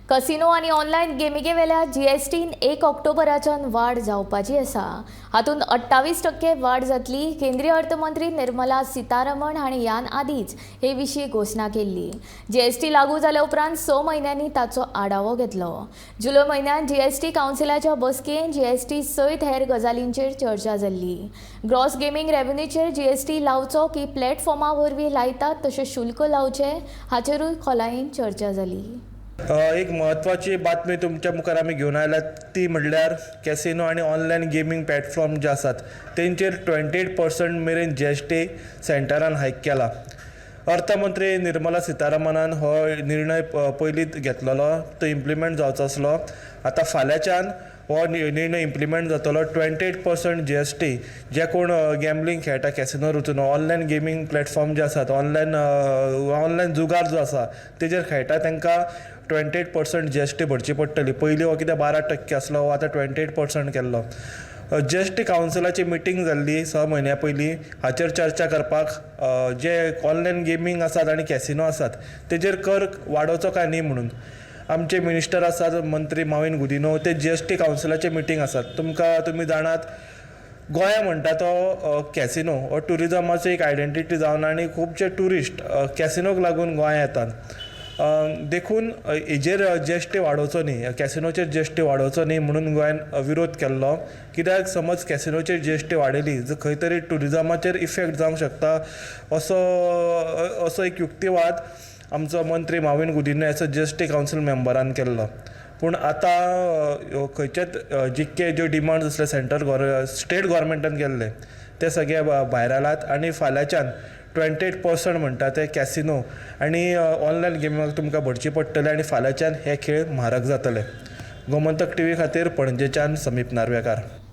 Casino आनी online गेमींगे वेल्या GSTIN 1 ऑक्टोबराच्यान वाड जावपाची आसा. हातूंत 28% वाड जातली. केंद्रीय अर्थमंत्री निर्मला सीतारमण हांणी ह्यान आदींच हे विशीं घोशणा केल्ली. जीएसटी लागू जाल्या उपरांत 6 म्हयन्यांनी ताचो आढावो घेतलो. जुलय म्हयन्यांत जीएसटी कावन्सिलाच्या बसकेंत जीएसटी सयत हेर गजालींचेर चर्चा जाल्ली. ग्रॉस गेमींग रेव्हन्यूचेर जीएसटी लावचो की प्लॅटफॉर्मा वरवीं लायतात तशें शुल्क लावचें, हाचेरूय खोलायेन चर्चा जाली. एक म्हत्वाची बातमी तुमच्या मुखार आमी घेवन आयल्यात, ती म्हणल्यार कॅसिनो आनी ऑनलायन गेमींग प्लॅटफॉर्म जे आसात तेंचेर 28% मेरेन जीएसटी सेंटरान हायक केला. अर्थमंत्री निर्मला सीतारामनान हो निर्णय पयलींच घेतलेलो, तो इम्प्लिमेंट जावचो आसलो. आतां फाल्यांच्यान हो निर्णय इम्प्लिमेंट जातलो. 28% जीएसटी जे कोण गॅमलींग खेळटा, कॅसिनोर वचून ऑनलायन गेमींग प्लॅटफॉर्म जे आसात, ऑनलायन जुगार जो आसा तेजेर खेळटा, तांकां 28% जीएसटी भरची पडटली. पयलीं हो कितें 12% आसलो, हो आतां 28% केल्लो. जीएसटी कावन्सिलाची मिटींग जाल्ली 6 म्हयन्या पयलीं हाचेर चर्चा करपाक, जे ऑनलायन गेमींग आसात आनी कॅसिनो आसात तेजेर कर वाडोवचो काय न्ही म्हणून. आमचे मिनिस्टर आसात, मंत्री माविन गुदिन्हो, ते जीएसटी कावन्सिलाचे मिटींग आसात. तुमकां तुमी जाणात, गोंया म्हणटा तो कॅसिनो हो ट्युरिजमाचो एक आयडेंटिटी जावन आनी खुबशे ट्युरिस्ट कॅसिनोक लागून गोंया येतात. देखून हेजेर जीएसटी वाडोवचो न्ही, कॅसिनोचेर जीएसटी वाडोवचो न्ही म्हणून गोंयान विरोध केल्लो. कित्याक समज कॅसिनोचेर जीएसटी वाडयली जर खंय तरी ट्युरिजमाचेर इफेक्ट जावंक शकता, असो असो एक युक्तिवाद आमचो मंत्री Mauvin Godinho as a GST council मेंबरान केल्लो. पूण आतां खंयचेच जितके ज्यो डिमांड्स आसले सेंट्रल गोर स्टेट गोवोरमेंटान केल्ले, ते सगळे भायर आयलात आनी फाल्यांच्यान 28% म्हणटा ते कॅसिनो आनी ऑनलायन गेमींग तुमकां भरची पडटले आनी फाल्यांच्यान हे खेळ म्हारग जातले. गोमंतक टीव्ही खातीर पणजेच्यान समीप नार्वेकार.